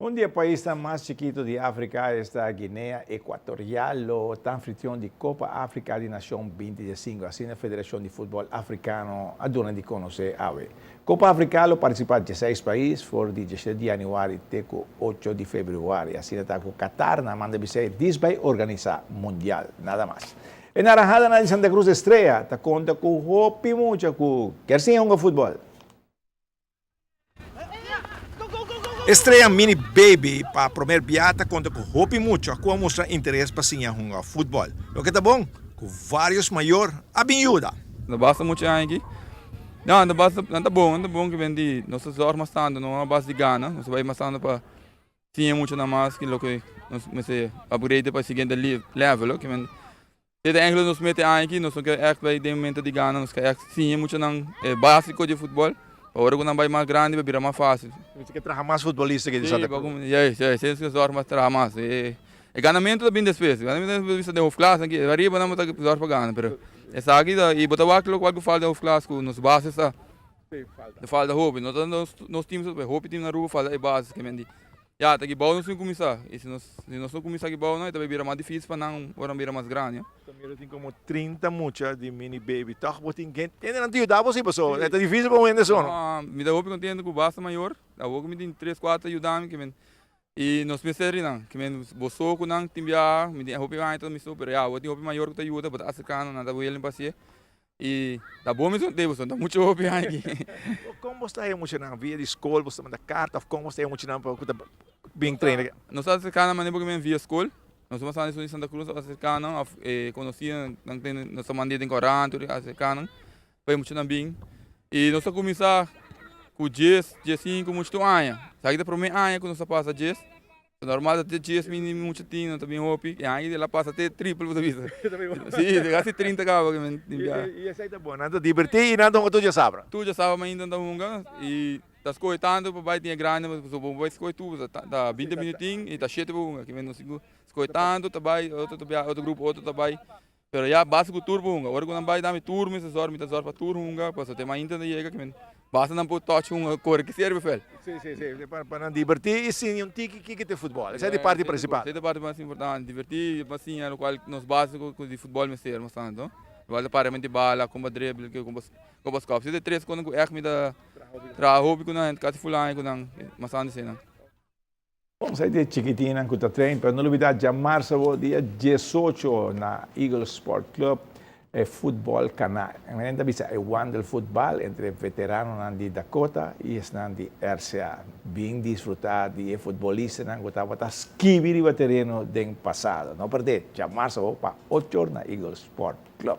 Un di e paisnan mas chikito di Africa, esta Guinea Ecuatorial, lo ta anfitrion di Copa Africa di Nacion 2015, asina Federacion di Futbol Africano a duna di conoce awe. Copa Africa lo participa 16 pais for di 17 di januari te cu 8 di februari, asina ta cu Qatar na manda bisey dis bay organisa Mundial, nada mas. E naranhadanan di Santa Cruz Estrella ta conta cu hopi mucha cu kier siña hunga futbol. Estrella Mini Baby pa promer bia ta konta ku hopi mucha ku a mustra interes pa siña hunga futbòl. Loke ta bon, ku vários mayor a bin yuda. No basta mucha aña aki. No, no basta, nan ta bon, nan ta bon ke ben di nos ta zòrg mas tantu, no a base di gana, nos ta bai mas tantu pa siña muchanan mas ke loke nos mester upgrade pa e siguiente level, ke men Te ta enkele nos mete aña aki, nos no ke ègt bai den meta di gana, nos ke ègt siña muchanan e básiko di futbòl, pa ora ku nan bai mas grandi bai bira mas fásil. Bo ke traha mas futbolista ki di Santa Cruz? Sí, sí, sí, nos ke zòrg mas traha mas. E ganamentu ta bin despues, e ganamentu ta bisa den hoofdklas aki, ariba nan bo ta zòrg pa gana, pero esaki ta, i bo ta wak lokual ku falta den hoofdklas ku nos base ta falta hopi, no ta nos team so, hopi team na Aruba falta e base, ke men di. Ya, ta kibou nos tin kuminsá. I si nos si nos no kuminsá kibou nan, e ta bai bira mas difísil pa nan ora nan bira mas grandi. Ta mira tin komo 30 mucha di mini baby. Tòg bo tin hende nan ta yuda bo si pasobra e ta difísil pa un hende so, no? No, mi ta hopi kontento ku basta mayor. Awor ku mi tin tres, kuater ta yuda mi ke men i nos mester di nan. Ke men bo so ku nan tin biaha, mi tin hopi aña ta mi so, pero ya awor tin hopi mayor ku ta yuda, bo ta aserká nan, nan ta willing pa hasié. I ta bon mi son te pasobra ta mucho hopi aki. Kon bo sta e muchanan? Via di skol bo sta manda karta of kon bo sta e muchanan pa ku ta bin traina aki? Nos ta aserká nan manera ku via skol. Nos ta masando esun di Santa Cruz ta aserká nan of e konosínan nan tin nos ta manda den korant tur aserká nan pa e muchanan bin. I nos ta kuminsá ku dies, diesinku mucha tur aña. Esaki ta promé aña ku nos ta pasa dies. Normal ta te dies mini mucha tin, no ta bin hopi. E aña el a pasa te triple bo ta bisa. Si, te casi 30 caba que men tin bia. I esei ta bon, nan ta diverti i nan ta hunga tur djasabra. Tur djasabra mainta nan ta hunga i ta scoge tanto pa bai tin e grandi pasobra bo bai scoge tur ta 20 minuut tin i ta shete pa hunga. Kimen no sigur scoge tanto ta bai otro ta bia otro grupo otro ta bai. Pero ya basta ku tur por hunga. Ora ku nan bai dami tur mi ta zòrg, mi ta zòrg pa tur hunga, pasobra te mainta ta yega ku mi basta nan por touch hunga, kore ki sirbi vèl. Si, si, si. Pa nan dibertí i siña un tiki kiko ta e futbòl. Esei ta e parti prinsipal. Esei ta e parti mas importante. Divertí pa siña lokual nos básiko di futbòl mester mas tantu. Lokual ta para menti bala, kon pa dribble, kon pa skòp. Esei ta e tres kosnan ku ègt mi ta traha hopi ku nan, kasi ful aña ku nan mas tantu eseinan. Bon, sa di e chikitinnan ku ta train, pero no lubida djamarsa bo dia 18 na Eagle Sport Club e futbòl kaná. Men ta bisa e wandelfutbal entre veteranonan di Dakota i esnan di RCA. Bin disfrutá di e futbolistanan ku tabata skibi riba tereno den pasado. No perdé, djamarsa bo pa ocho or na Eagle Sport Club.